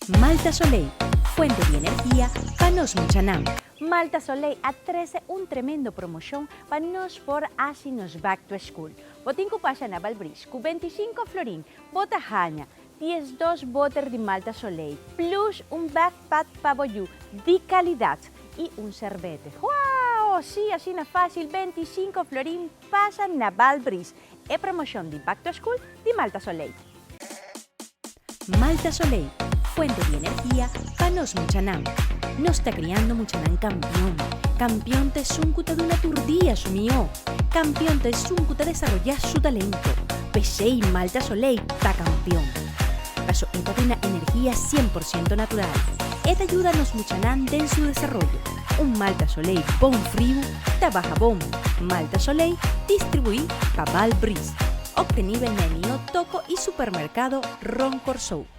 Malta Soleil, fuente di energia pa nos muchanan. Malta Soleil a trece un tremendo promocion pa nos por haci nos back to school. Bo tin cu pasa na Balbris cu 25 florin bo ta haña 12 boter di Malta Soleil plus un backpack pa bo yu di calidad y un serbete. Wow! Si, asina facil, 25 florin pasa na Balbris. E promocion di back to school di Malta Soleil. Malta Soleil, fuente di energia pa nos muchanan. Nos ta criando muchanan campeon. Campeon ta esun cu ta duna tur dia su mihó. Campeon ta esun cu ta desaroyá su talento. P'esei Malta Soleil ta campeon. Paso e ta duna energia cien por ciento natural. E ta yuda nos muchanan den su desaroyo. Un Malta Soleil bon friu ta baha bon. Malta Soleil distribuí pa Val Bris. Obtenibel na e mihó toko i supermerkado Ron Kòrsou.